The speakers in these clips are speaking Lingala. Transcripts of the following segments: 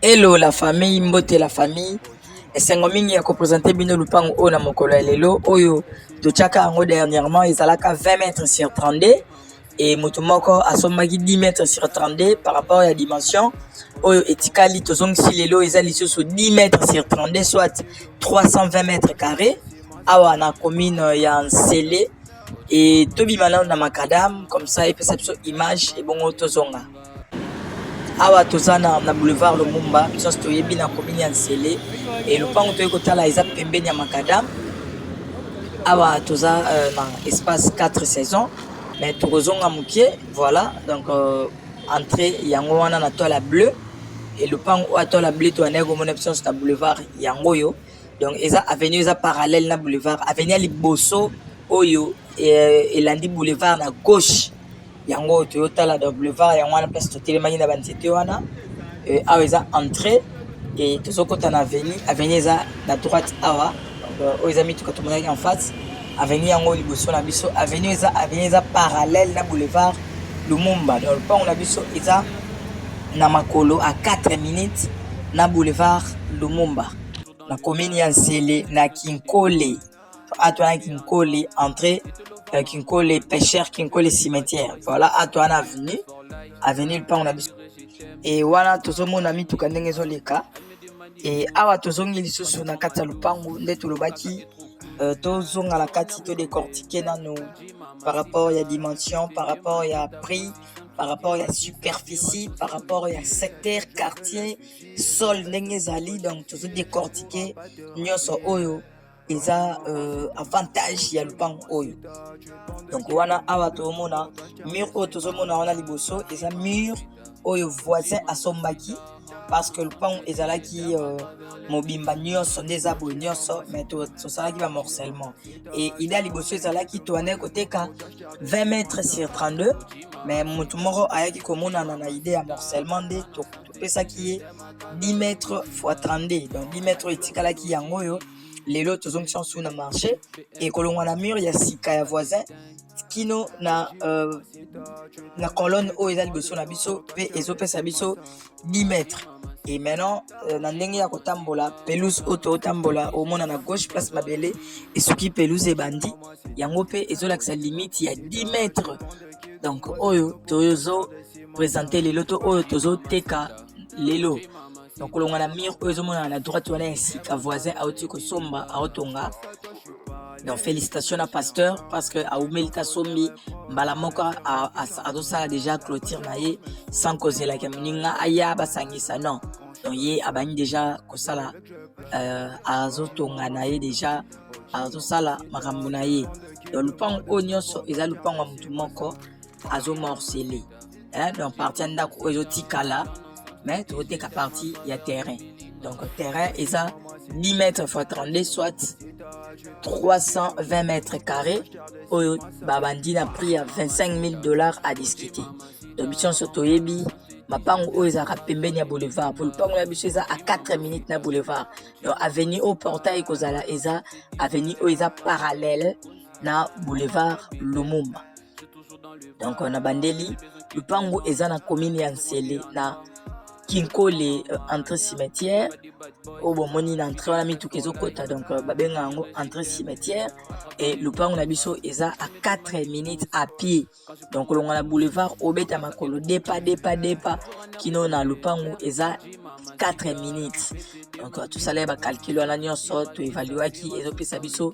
Hello la famille, mbote la famille. Esengo mingi ya kopresente bino lupango oyo na mokolo ya lelo oyo totiaka yango dernièrement, ezalaka 20 mètres sur 32 et moto moko asombaki 10 mètres sur 32 par rapport ya dimension oyo etikali. Tozongisi lelo, eza lisusu 10 mètres sur 32, soit 320 mètres carrés, awa na commune ya Nsele. E tobima nano na macadam, comme ça epesa biso image, ebongo tozonga. Awa toza na boulevard Lumumba, biso nyonso toyebi, na commune ya Nsele. E lopango toyei kotala eza pembeni ya macadam. Awa toza na espace 4 saisons, mais tokozonga moke. Voilà, donc entrée yango wana na toile ya bleu. E lopango oyo toile ya bleu, toyandaki komona biso nyonso na boulevard yango oyo. Donc eza avenue, eza parallèle na boulevard, avenue ya liboso oyo elandi boulevard na gauche, yango oyo toyotala. Donc boulevard yango wana, place totelemaki na banzete wana. Awa eza entrée e tozokɔta na avenue. Avenue eza na droite awa. Donc oyo eza mituka tomonaki en face. Avenue yango liboso na biso, avenue eza parallèle na boulevard Lumumba. Donc lopango na biso eza na makolo a 4 minutes na boulevard Lumumba, na commune ya Nsele, na Kinkole. Ato wana Kinkole, entrée Kinkole pêcheur, Kinkole cimetière. Voilà, ato wana avenue lupango na biso. E wana tozomona mituka ndenge ezoleka. E awa tozongi lisusu na kati ya lupangu nde tolobaki, tozonga na kati, todécortique nano par rapport ya dimension, par rapport ya prix, par rapport ya superficie, par rapport ya secteur, quartier, sol ndenge ezali. Donc tozodécortique nyonso oyo eza avantage ya lupango oyo. Donc wana awa tozomona mur oyo tozomona wana liboso, eza mur oyo voisin asombaki, parce que lupango ezalaki mobimba nyonso nde eza boye nyonso, mais tosalaki bamorcellement. E idée ya liboso ezalaki toandaki koteka 20 mètres sur 32, mais motu moko ayaki komonana na idée ya morcellement, nde topesaki ye 10 mètres fois 32. Donc 10 mètres oyo etikalaki, yango oyo lelo tozongisi nsu na marché. Ekolongwa na mur ya sika ya voisin kino na colonne oyo eza liboso na biso, mpe ezopesa biso 10 mètres. Et maintenant, na ndenge ya kotambola, pelouse oyo totambola, omona na gauche place mabele esoki, pelouse ebandi, yango mpe ezolakisa limite ya 10 mètres. Donc oyo tozo présente lelo to oyo tozoteka lelo, donc kolongwa na mur oyo ezomonana na droite wana ya sika voisin auti kosomba, aotonga. Donc félicitation na pasteur, parce que aumeli ta sombi mbala moko, azosala déjà clôture na ye sans kozelaka moninga aya basangisa. Non, donc ye abandi déjà kosala, azotonga na ye déjà, azosala makambo na ye. Donc lupango oyo nyonso eza lupango ya motu moko azomorceler, hein? Donc partie ya ndako oyo ezotikala, mais tozoteka partie ya terrain. Donc terrain eza 10 mètres fois 32, soit 320 mètres carrés, oyo babandi na prix ya 25 000 $ à discuter. Donc biso nyonso toyebi mapango oyo ezalaka pembeni ya boulevard, po lupango na biso eza à 4 minutes na boulevard. Donc avenue oyo portail ekozala eza avenue oyo eza parallèle na boulevard Lumumba. Donc na bandeli, lupango eza na commune ya Nsele, na Kinkole, entrée cimetière oyo bomoni na entrée wana, mituka ezokota. Donc babenga yango entrée cimetière. E lupango na biso eza à 4 minutes à pied. Donc kolongwa na boulevard, obeta makolo depa depa depa kino na lupango, eza 4 minutes. Donc tosala bacalcul wana nyonso, toévaluaki, ezopesa biso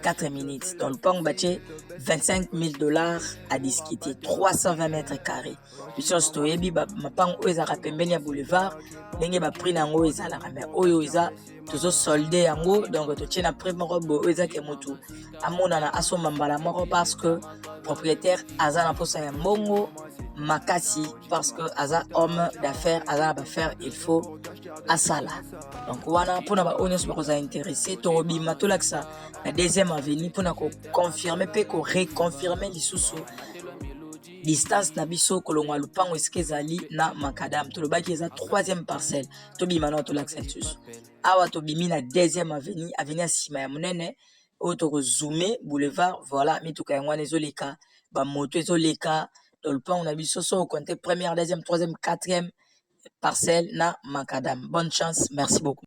4 minutes. Donc lupango batie 25 000 $ à discuter, 320 mètres carrés. Biso nyonso toyebi mapango oyo ezalaka pembeni ya boulevard, ndenge baprix na yango ezalaka, mais oyo eza tozosolde yango. Donc totie na prix moko boye oyo ezake motu amonana, asomba mbala moko, parce que propriétaire aza na mposa ya mbongo makasi, parce que aza homme d'affaires, aza na baaffaire, il faut asala. Donc wana mpona baoyo nyonso bakozala intéressé, tokobima tolakisa na deuxième avenue mpona koconfirme mpe koreconfirme lisusu distance na biso kolongwa lupango esika ezali na macadam. Tolobaki eza troisième parcelle. Tobima nao, tolakisa lisusu. Awa tobimi na deuxième avenue, avenue ya nsima ya monene oyo tokozoome boulevard. Voilà, mituka yango wana ezoleka, bamoto ezoleka. Donc lupango na biso, so okonte première, deuxième, troisième, quatrième, Parcelle na macadam. Bonne chance, merci beaucoup.